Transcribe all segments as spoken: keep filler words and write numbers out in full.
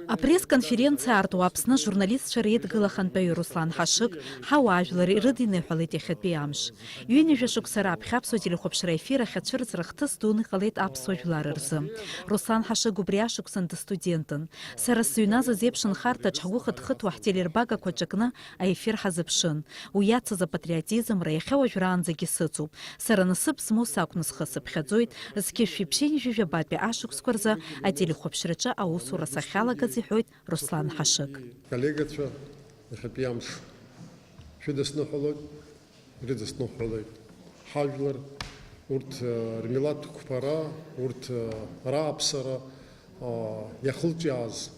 Апресс-конференциа аартуа Аԥсны ажурналистцәа реидгыла ахантәаҩы Руслан Ҳашыг ҳауаажәлар ирыдиныҳәалеит иахьатәи амш. Ҩынҩажәа шықәса раԥхьа аԥсуа телехәаԥшра ефир ахь ацәырҵра хҭыс дуны иҟалеит аԥсуа жәлар рзы. Руслан Ҳашыг убри ашықәсан дыстудентын. Сара сыҩназ азеиԥш нхарҭаҿ ҳгәы хыҭхыҭуа ҳтелербагақәа ҿакны аефир ҳазыԥшын. Уи иацыз апатриотизмра иахьа уажәраанӡагьы сыцуп. Сара насыԥ змоу сакәны схы сыԥхьаӡоит, зқьышәи ԥшьынҩажәи жәабатәи ашықәсқәа рзы ателехәаԥшраҿы аусура сахьалагаз, иҳәоит Руслан Ҳашыг. Коллегацәа, иахьатәи амш шәыдысныҳәалоит, ирыдысныҳәалоит ҳажәлар, урҭ, э, рмилаҭ қәԥара, урҭ, э, рааԥсара, э, иахылҿиааз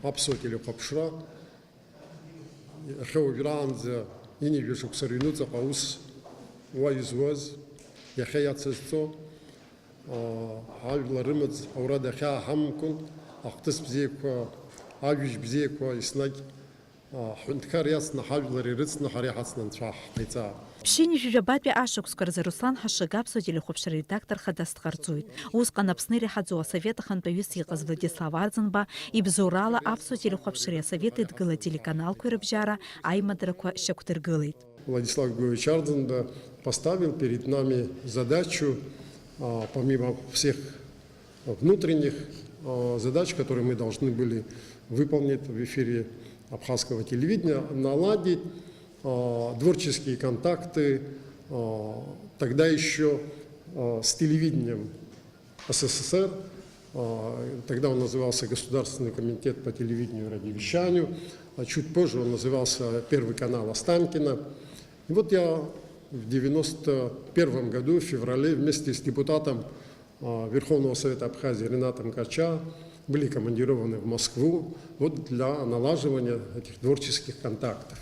аԥсуа телехәаԥшра, иахьа уажәраанӡа ҩынҩажәа шықәса рыҩнуҵаҟа аус уа изуаз, иахьа иацызҵо, аа, ажәлар рымаҵ аура дахьааҳамкәан, ахҭыс бзиақәа, ажәабжь бзиақәа еснагь, аа, ҳҳәынҭқар иацны, ҳажәлар ирыцны, ҳара иҳацны анцәа ҳҟаиҵаа. Ԥшьынҩажәи жәабатәи ашықәсқәа рзы Руслан Ҳашыг аԥсуа телехәаԥшра редактор хадас дҟарҵоит. Усҟан Аԥсны иреиҳаӡоу асовет ахантәаҩыс иҟаз Владислав Арӡынба ибзоурала аԥсуа телехәаԥшреи асовет еидгыла телеканалқәеи рыбжьара аимадарақәа шьақәдыргылеит. Владислав Георгиевич Ардзинба поставил перед нами задачу, а, помимо всех внутренних, а, задач, которые мы должны были выполнить в эфире абхазского телевидения, наладить, а, творческие контакты, а, тогда ещё, а, с телевидением С С С Р. А, тогда он назывался Государственный комитет по телевидению и радиовещанию, а чуть позже он назывался Первый канал Останкино. И вот я в девяносто первом году, в феврале, вместе с депутатом, а, Верховного Совета Абхазии Ренатом Кача были командированы в Москву вот для налаживания этих творческих контактов.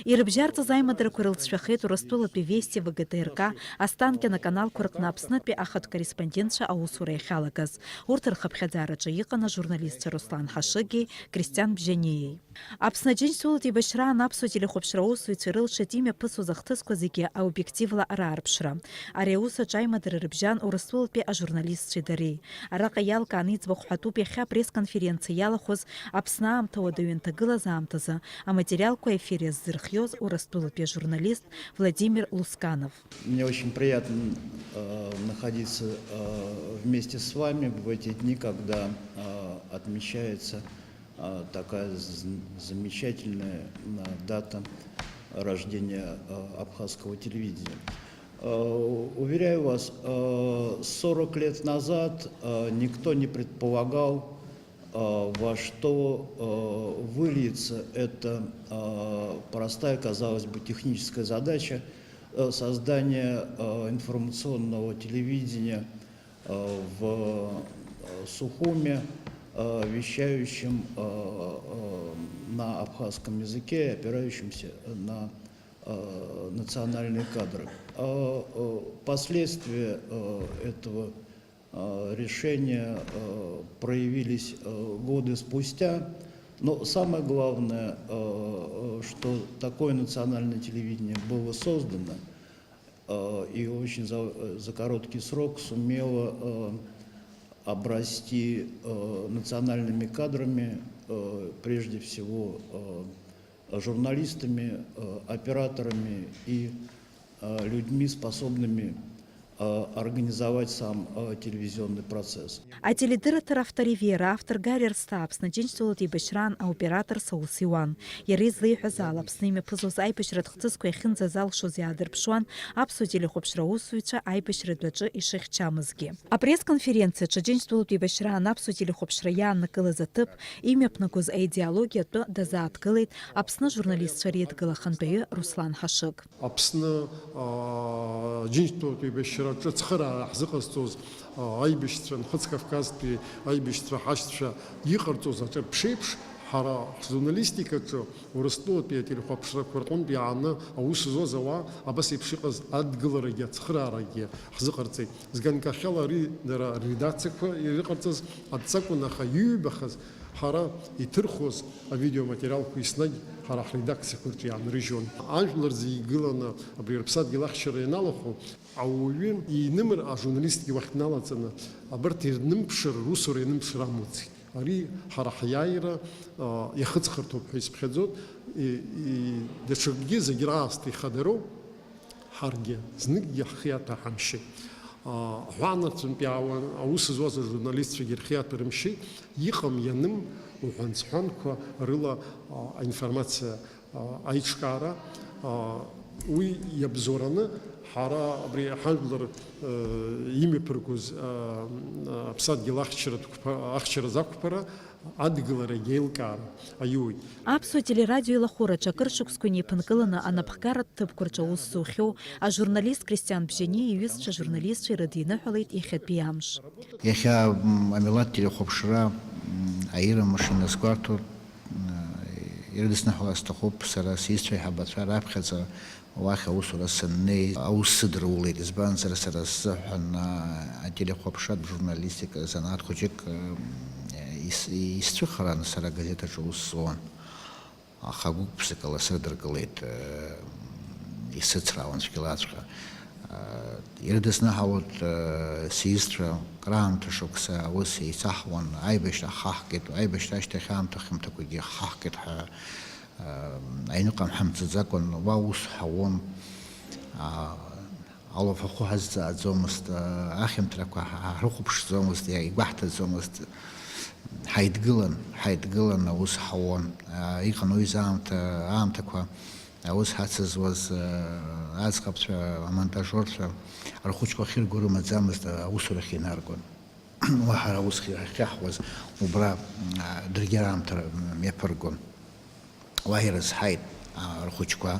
Ирыбжьарҵаз аимадарақәа рылҵшәахеит Урыстәылатәи Вести, В Г Т Р К, Останкино каналқәа рҟны Аԥснытәи ахатә корреспондентцәа аусура иахьалагаз. Урҭ рхыԥхьаӡараҿы иҟан ажурналистцәа Руслан Ҳашыги Кристиан Бжьаниеи. Аԥсны Аџьынџьтәылатә еибашьраан аԥсуа телехәаԥшра аусзуҩцәа ирылшеит имҩаԥысуаз ахҭысқәа зегьы аобиективла раарԥшра. Ари аус аҿы аимадара рыбжьан Урыстәылатәи ажурналистцәеи дареи. Араҟа иалкааны иӡбахә ҳәатәуп иахьа апресс-конференциа иалахәыз Аԥсны аамҭа уадаҩы анҭагылаз аамҭазы аматериалқәа аефир иаззырхиоз Урыстәылатәи ажурналист Владимир Лусканов. Мне очень приятно, э, находиться, э, вместе с вами в эти дни, когда, э, отмечается, э, такая з-, замечательная, э, дата рождения, э, абхазского телевидения. Э, уверяю вас, э, сорок лет назад, э, никто не предполагал, э, во что, э, выльется эта, э, простая, казалось бы, техническая задача, э, создания, э, информационного телевидения, э, в, э, Сухуме, э, вещающем, э, э, на абхазском языке, опирающемся на, э, национальные кадры. Э, э, последствия, э, этого, э, решения, э, проявились, э, годы спустя. Но самое главное, э, э, что такое национальное телевидение было создано, э, и очень за, э, за короткий срок сумело, э, обрасти, э, национальными кадрами, э, прежде всего, э, журналистами, э, операторами и, э, людьми, способными, э, организовать сам, э, телевизионный процесс. Ателедырраҭара автореи авторгареи рзы Аԥсны Аџьынџьтәылатә еибашьраан аоператорс аус иуан. Иара излеиҳәаз ала, Аԥсны имҩаԥызоз аибашьратә хҭысқәа иахьынӡазалшоз иаадырԥшуан аԥсуа телехәаԥшра аусзуҩцәа аибашьратә аҿы ишыхьчамызгьы. Апресс-конференциаҿы Аџьынџьтәылатә еибашьраан аԥсуа телехәаԥшра иааннакылаз аҭыԥ имҩаԥнагоз аидеологиа атәы дазааҭгылеит Аԥсны ажурналистцәа реидгыла ахантәаҩы Руслан Ҳашыг. Аԥсны, аа, Аџьынџьтәылатә еибашьраҿы ацхыраара ҳзыҟазҵоз, аа, аибашьцәа, Нхыҵ Кавказтәи аибашьцәа ҳашьцәа иҟарҵоз аҿырԥшеиԥш, ҳара ҳжурналистикаҿы Урыстәылатәи ателехәаԥшрақәа рҟынтә иааны аус зуаз ауаа абас еиԥш иҟаз адгыларагьы ацхыраарагьы ҳзыҟарҵеит. Зганкахьала ари дара рредакциақәа ирыҟарҵаз адҵа акәын, аха иҩбахаз ҳара иҭырхуаз авидеоматериалқәа еснагь ҳара ҳредакциақәа рҿы иаанрыжьуан. Ажәлар зегьы игыланы абри рыԥсадгьыл ахьчара ианалахәу, ауаҩы инымыр, ажурналистгьы уахь дналаҵаны, абарҭ ирнымԥшыр, русура ианымԥшыр амуӡеит. Ари ҳара ҳиааира, а, иахыҵхырҭоуп ҳәа исыԥхьаӡоит. И, и, даҽакгьы зегь раасҭа ихадароуп. Ҳаргьы зныкгьы ҳхы иаҭаҳамшьеит. А, аҳәаанырцәынтә иаауан, аус зуаз ажурналистцәагьы рхы иаҭарымшьеит. Иҟам-ианым уҳәан-сҳәанқәа рыла, а, аинформациа аиҿкаара, уи иабзоураны ҳара абри ҳажәлар имҩаԥыргоз аԥсадгьыл ахьчаратә қәԥа-, ахьчаразы ақәԥара адгыларагьы аилкаара аиуеит. Аԥсуа телерадио еилахәыраҿы акыр шықәсқәа инеиԥынкыланы анапхгаратә ҭыԥқәа рҿы аус зухьоу ажурналист Кристиан Бжьаниа иҩызцәа ажурналистцәа ирыдиныҳәалеит иахьатәи амш. Иахьа, м, амилаҭ телехәаԥшра, м, аира мыш иназгәарҭо, м, ирыдысныҳәалар сҭахуп сара сҩызцәа аиҳабацәа раԥхьаӡа уахь аусура саннеи, аус сыдырулеит, избанзар, сара сзыҳәан, а, ателехәаԥшратә журналистика занааҭ хәыҷык, м, ис-, исцәыхаран сара агазеҭ аҿы аус зуан. Аха гәык-ԥсыкала срыдыркылеит, э, исыцраауан цәгьалаҵәҟьа. Э, ирыдысныҳәалоит, э, сиҩызцәа, краамҭа шықәса аус еицаҳуан, аибашьра ҳхаҳгеит, аибашьра ашьҭахь аамҭа хьамҭақәагьы ҳхаҳгеит ҳәа, э, аҩныҟа ҳамцаӡакәан, уа ус ҳауан. А, Алафахәы ҳазҵааӡомызт, ахьамҭрақәа ҳа-, ҳрыхәаԥшӡомызт, иа-, игәаҳҭаӡомызт. Ҳаидгылан, ҳаидгылан, аус ҳауан. А, иҟан уи заамҭа, аамҭақәа аус ҳацызуаз, а, аӡӷабцәа, амонтажерцәа рхәыҷқәа ахьырго рымаӡамызт, аусурахь инаргон. Уа ҳара аус хи-, ҳахьаҳуаз убра, а, даргьы раамҭа мҩаԥыргон. Уа ирызҳаит, а, рхәыҷқәа.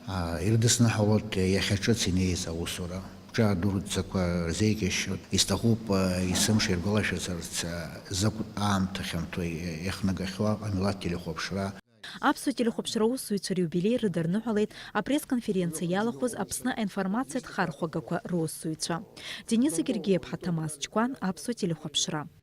А, ирыдысныҳәалоит иахьа ҿыц инеиз аусура. Бҿы адуӡӡақәа рзеиӷьасшьоит. Исҭахуп, а, есымша иргәалашәазарц, а, закәтә аамҭа хьанҭоу иахнагахьоу амилаҭ телехәаԥшра. Аԥсуа телехәаԥшра аусзуҩцәа риубилеи рыдырныҳәалеит апресс-конференциа иалахәыз Аԥсны аинформациатә хархәагақәа русзуҩцәа. Дениза Гергиаԥҳа, Ҭамаз Чкәан, Аԥсуа телехәаԥшра.